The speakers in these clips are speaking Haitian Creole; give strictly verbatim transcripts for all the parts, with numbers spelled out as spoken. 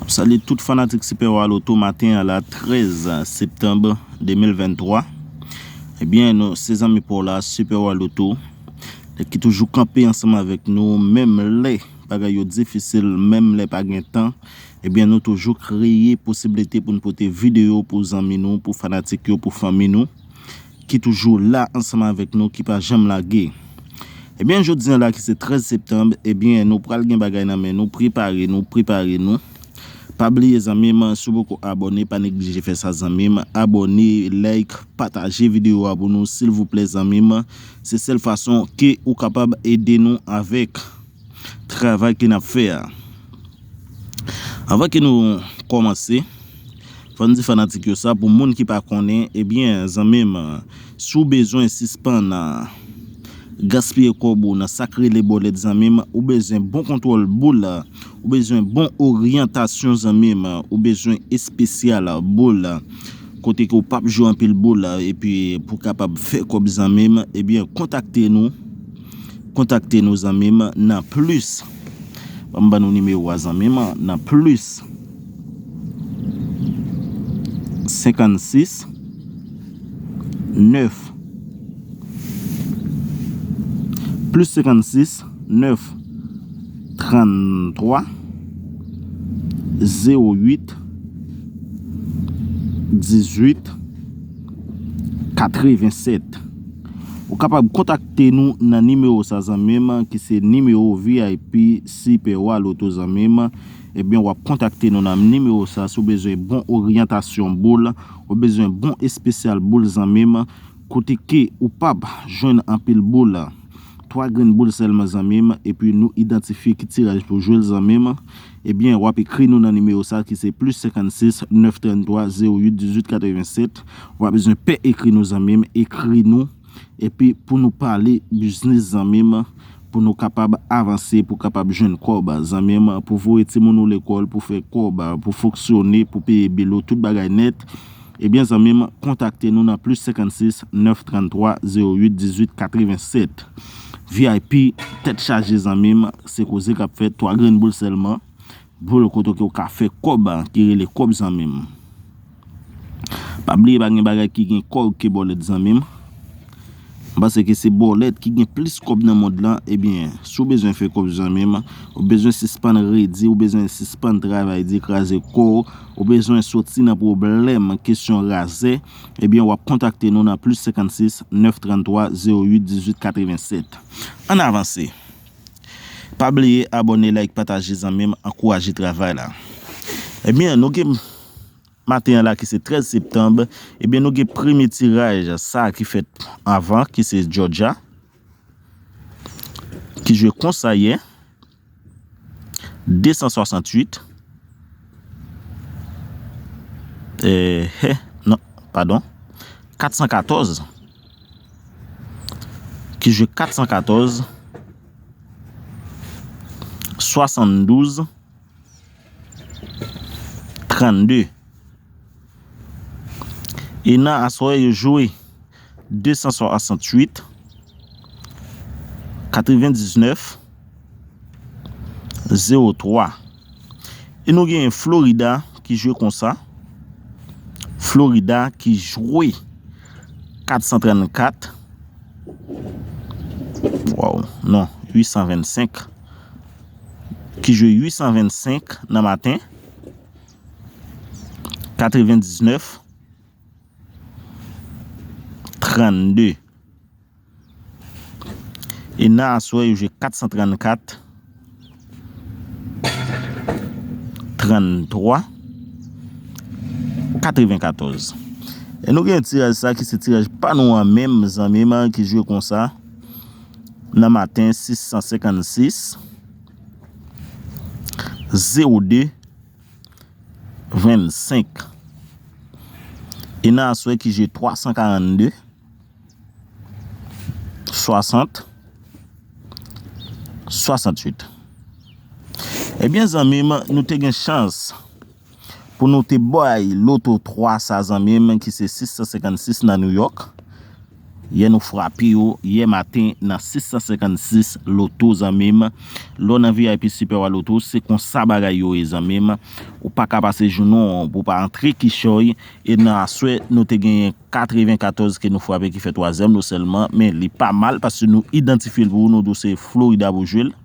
Salye tout fanatik Super Wa Loto maten an la, trèz septanm de mil venntwa. Ebyen, nou se zanmi pa w la, Super Wa Loto, ki toujou kanpe ansanm avèk nou, menm lè bagay yo difisil, menm lè pa gen tan. Ebyen, nou toujou kreye posiblite pou n pote videyo pou zanmi nou, pou fanatik yo, pou fanmi nou, ki toujou la ansanm avèk nou, ki pa janm lage. Ebyen, jodi a la ki se trèz septanm, ebyen, nou pral gen bagay nan men nou, prepare nou, prepare nou. Pa bliye zanmi m, si w poko abòne, pa neglije fè sa zanmi m. Abòne, like, pataje videyo a pou nou, silvouplè zanmi m. Se sèl fason ke ou kapab ede nou avèk travay ke n ap fè a. Anvan ke nou kòmanse, fò n di fanatik yo sa, pou moun ki pa konnen, ebyen, zanmi m, si w bezwen sispann gaspiye kòb ou nan sa k rele bòlèt, zanmi m, ou bezwen bon kontwòl boul, ou bezwen bon oryantasyon, zanmi m, ou bezwen espesyal boul, kote ke w p ap jwe anpil boul, epi pou w kapab fè kòb, zanmi m, ebyen, kontakte nou. Kontakte nou, zanmi m, nan plis. Ban m ban nou nimewo a, zanmi m, nan plis senkannsis nèf, plis senkannsis nèf tranntwa zewo uit dizuit katrevensèt. Ou kapab kontakte nou nan nimewo sa, zanmi m, ki se nimewo V I P Super Wa Loto, zanmi m. Ebyen, w ap kontakte nou nan nimewo sa si w bezwen bon oryantasyon boul, ou bezwen bon espesyal boul, zanmi m, kote ke ou p ap jwenn anpil boul. Twa grenn boul sèlman, zanmi m, epi nou idantifye ki tiraj pou jwe l, zanmi m. Ebyen, w ap ekri nou nan nimewo sa ki se plis senkannsis nèf tranntwa zewo uit dizuit katrevensèt. W ap bezwen pè ekri nou, zanmi m, ekri nou. Epi pou nou pale biznis, zanmi m, pou nou kapab avanse, pou kapab jwenn kòb, zanmi m, pou voye timoun ou lekòl, pou fè kòb, pou fonksyone, pou peye bil ou, tout bagay nèt. Ebyen, zanmi m, kontakte nou nan plis senkannsis nèf tranntwa zewo uit dizuit katrevensèt. V I P, tèt chaje, zanmi m, se koze k ap fèt, twa grenn boul sèlman. Boul kote ke w ka fè kòb, ki rele kòb, zanmi m. Pa bliye, pa gen bagay ki gen kòb ke bòlèt, zanmi m. M panse ke se bòlèt ki gen plis kòb nan mond lan. Ebyen, si w bezwen fè kòb, zanmi m, ou bezwen sispann redi, ou bezwen sispann travay di, kraze kò w, ou bezwen soti nan pwoblèm kesyon razè, ebyen, w ap kontakte nou nan plis senkannsis nèf tranntwa zewo uit dizuit katrevensèt. Ann avanse. Pa bliye abòne, like, pataje, zanmi m, ankouraje travay la. Ebyen, nou gen maten an la ki se trèz septanm, ebyen, nou gen premye tiraj sa ki fèt avan, ki se Georgia, ki jwe konsa yè, de san swasantuit, eh, eh, non, padon, kat san katòz, ki jwe kat san katòz, swasanndouz, trannde. E nan aswè yo jwe de san swasantuit, katrevendiznèf, zewo twa. E nou genyen Florida ki jwe konsa. Florida ki jwe kat san trannkat. Waw, non, uit san vennsenk. Ki jwe uit san vennsenk nan maten. Katrevendiznèf, trannde. E nan aswè, yo jwe kat san trannkat, tranntwa, katrevenkatòz. E nou gen tiraj sa ki se tiraj pa nou an menm, zanmi m, ki jwe konsa. Nan maten, sis san senkannsis, zewo de, vennsenk. E nan aswè ki jwe twa san karannde, swasant, swasantuit. Ebyen, zanmi m, nou te gen chans pou nou te bay loto twa sa, zanmi m, ki se sis san senkannsis nan New York. Yè nou frape yo, yè maten nan sis san senkannsis loto, zanmi m. Lè w nan V I P Super Wa Loto, se konsa bagay yo ye, zanmi m. Ou pa ka pase jounen w pou w pa antre kichòy. E nan aswè, nou te genyen katrevenkatòz ke nou frape ki fè twazyèm lo sèlman, men li pa mal paske nou idantifye l pou ou, nou di w se Florida pou jwe l.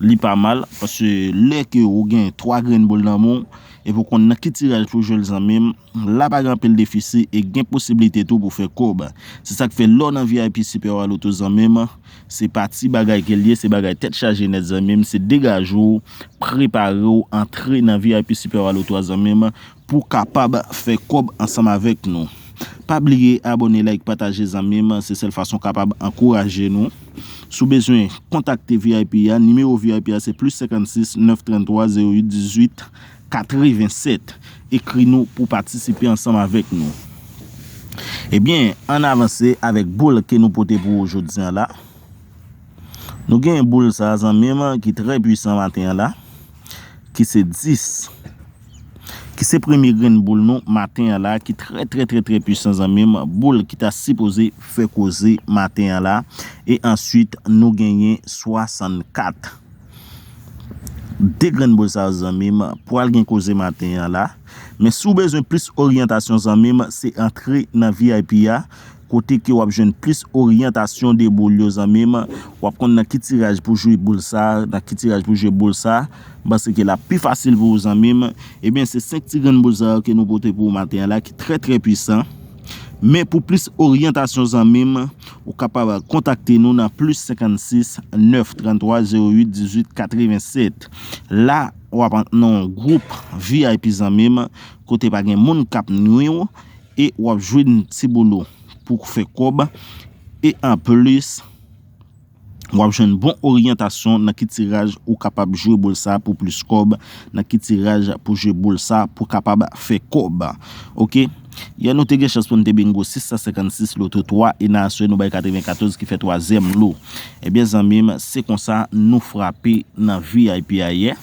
Li pa mal, paske lè ke ou gen twa grenn boul nan men w, epi w konn nan ki tiraj pou jwe l, zanmi m, la pa gen anpil defisi e gen posiblite tou pou fè kòb. Se sa k fè lè w nan V I P Super Wa Loto, zanmi m, se pa ti bagay ke l ye, se bagay tèt chaje nèt, zanmi m, se degaje w, prepare w, antre nan V I P Super Wa Loto a, zanmi m, pou w kapab fè kòb ansanm avèk nou. Pa bliye abòne, like, pataje, zanmi m, se sèl fason w kapab ankouraje nou. Si w bezwen kontakte V I P a, nimewo V I P a se plis senkannsis nèf tranntwa zewo uit dizuit katrevensèt. Ekri nou pou w patisipe ansanm avèk nou. Ebyen, ann avanse avèk boul ke nou pote pou ou jodi a la. Nou gen boul sa, zanmi m, ki trè pwisan maten an la, ki se dis, ki se premye grenn boul nou maten an la, ki trè, trè, trè, trè pwisan, zanmi m. Boul ki ta sipoze fè koze maten an la. E answit, nou genyen swasannkat. De grenn boul sa yo, zanmi m, pral gen koze maten an la. Men si w bezwen plis oryantasyon, zanmi m, se antre nan V I P a, kote ke w ap jwenn plis oryantasyon de boul yo, zanmi m. W ap konn nan ki tiraj pou jwe boul sa, nan ki tiraj pou jwe boul sa. M panse ke l ap pi fasil pou ou, zanmi m. Ebyen, se senk ti grenn boul sa yo ke nou pote pou ou maten an la, ki trè, trè pwisan. Men pou plis oryantasyon, zanmi m, ou kapab kontakte nou nan plis senkannsis nèf tranntwa zewo uit dizuit katrevensèt. La, w ap nan yon gwoup V I P, zanmi m, kote pa gen moun k ap nwi w, e w ap jwenn ti boul ou pou fè kòb. E anplis, w ap jwenn bon oryantasyon nan ki tiraj ou kapab jwe boul sa pou plis kòb, nan ki tiraj pou jwe boul sa pou kapab fè kòb. Oke? Yè nou te gen chans pou n te bingo sis san senkannsis loto twa, e nan aswè nou bay katrevenkatòz ki fè twazyèm lo. Ebyen, zanmi m, se konsa nou frape nan V I P a yè.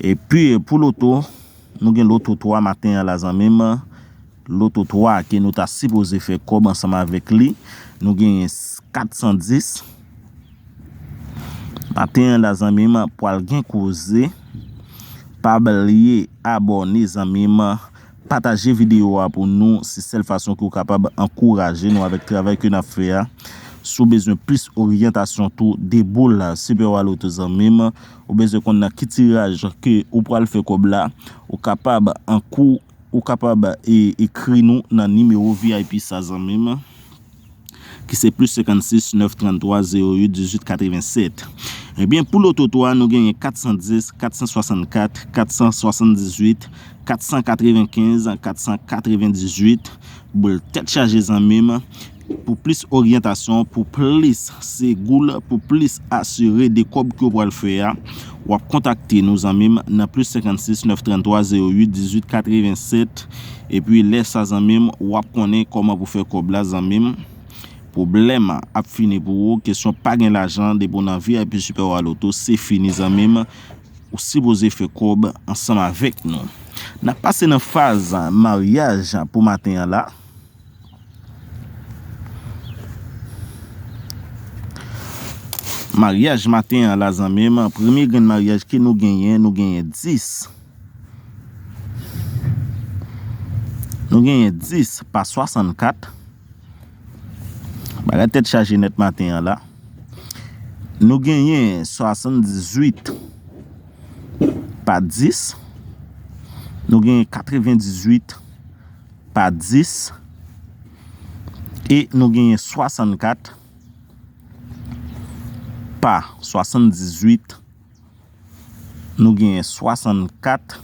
Epi, pou loto, nou gen loto twa maten an la, zanmi m. Loto twa ke nou ta sipoze fè kòb ansanm avèk li. Nou genyen s-, kat san dis. Maten an la, zanmi m, pral gen koze. Pa bliye abòne, zanmi m. Pataje videyo a pou nou. Se sèl fason ke w kapab ankouraje nou avèk travay ke n ap fè a. Si w bezwen plis oryantasyon tou de boul la, Super Wa Loto, zanmi m, ou bezwen konn nan ki tiraj ke ou pral fè kòb la, ou kapab ankou-, ou kapab, e, ekri nou nan nimewo V I P sa, zanmi m, ki se plis senkannsis nèf tranntwa zewo uit dizuit katrevensèt. Ebyen, pou loto twa, nou genyen kat san dis, kat san swasannkat, kat san swasanndizuit, kat san katrevenkenz, kat san katrevendizuit. Boul tèt chaje, zanmi m. Pou plis oryantasyon, pou plis se goul, pou plis asire de kòb ke w pral fè a, w ap kontakte nou, zanmi m, nan plis senkannsis nèf tranntwa zewo uit dizuit katrevensèt. Epi lè sa, zanmi m, w ap konnen kòman pou fè kòb la, zanmi m. Pwoblèm ap fini pou ou. Kesyon pa gen lajan, depi w nan V I P Super Wa Loto, se fini, zanmi m. Ou sipoze fè kòb ansanm avèk nou. N ap pase nan faz maryaj pou maten an la. Maryaj maten an la, zanmi m, premye grenn maryaj ke nou genyen, nou genyen dis. Nou genyen dis pa swasannkat. Bagay tèt chaje nèt maten an la. Nou genyen swasanndizuit pa dis. Nou genyen katrevendizuit pa dis. E nou genyen swasannkat pa swasanndizuit. Nou genyen swasannkat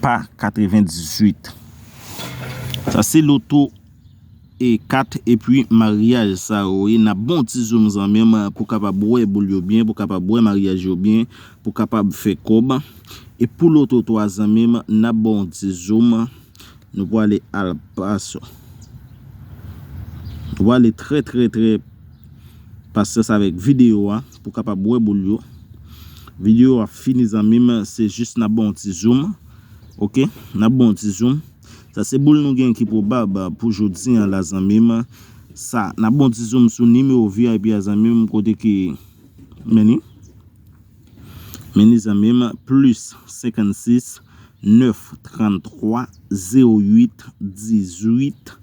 pa katrevendizuit. Sa se loto e kat epi maryaj sa yo ye. N ap ba w ti zoom, zanmi m, pou kapab wè boul yo byen, pou kapab wè maryaj yo byen, pou kapab fè kòb. E pou loto twa, zanmi m, n ap ba w ti zoom. Nou prale al pas-, nou prale trè, trè, trè pasyans avèk videyo a pou kapab wè boul yo. Videyo a fini, zanmi m, se jis n ap ba w ti zoom. Oke, n ap ba w ti zoom. Sa se boul nou gen ki pwobab pou jodi an la, zanmi m. Sa, n ap bon ti zoom sou nimewo V I P a zanmi m kote ki, men li. Men li zanmi m, plis senkannsis, nèf tranntwa, zewo uit, dizuit,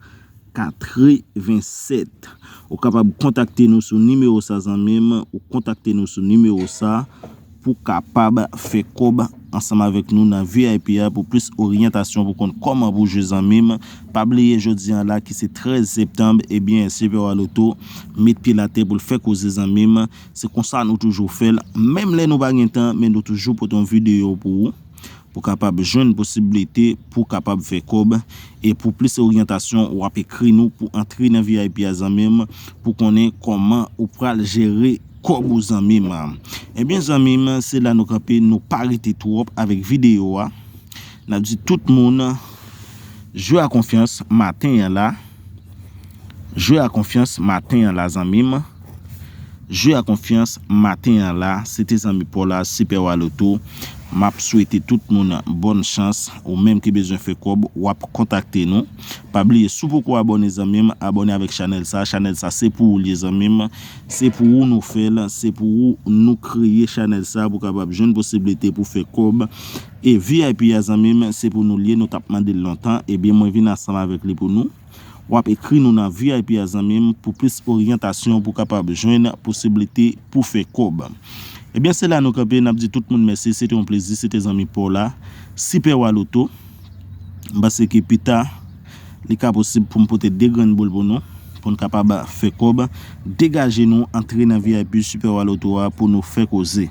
katrevensèt. Ou kapab kontakte nou sou nimewo sa zanmi m, ou kontakte nou sou nimewo sa pou kapab fè kòb ansanm avèk nou nan V I P a pou plis oryantasyon pou konn kòman pou jwe zanmi m. Pa bliye jodi an la ki se trèz septanm, ebyen Super Waloto met pye l atè pou l fè koze zanmi m. Se konsa nou toujou fè l. Menm lè nou pa gen tan, men nou toujou pote yon videyo pou ou, pou kapab jwenn posiblite pou kapab fè kòb. E pou plis oryantasyon, w ap ekri nou pou antre nan V I P a zanmi m, pou konnen kòman ou pral jere kòb ou zanmi m. Ebyen zanmi m, se la nou kanpe, nou pa rete twòp avèk videyo a. N ap di tout moun, jwe a konfyans maten an la. Jwe a konfyans maten an la zanmi m. Jwe a konfyans maten an la, se te zanmi pa w la, Super Waloto. M ap swete tout moun bòn chans, ou menm ki bezwen fè kòb, w ap kontakte nou. Pa bliye, si w poko abòne zanmi m, abòne avèk chanèl sa. Chanèl sa se pou ou l ye zanmi m. Se pou ou nou fè l, se pou ou nou kreye chanèl sa pou kapab jwenn posiblite pou fè kòb. E V I P a zanmi m, se pou nou l ye, nou t ap mande l lontan. Ebyen mwen vin ansanm avèk li pou nou. W ap ekri nou nan V I P a zanmi m pou plis oryantasyon pou kapab jwenn posiblite pou fè kòb. Ebyen se la nou kanpe, n ap di tout moun mèsi, se te yon plezi, se te zanmi pa w la, Super Waloto. M panse ke pita li ka posib pou m pote de grenn boul pou nou, pou n kapab fè kòb. Degaje nou, antre nan V I P Super Waloto a pou nou fè koze.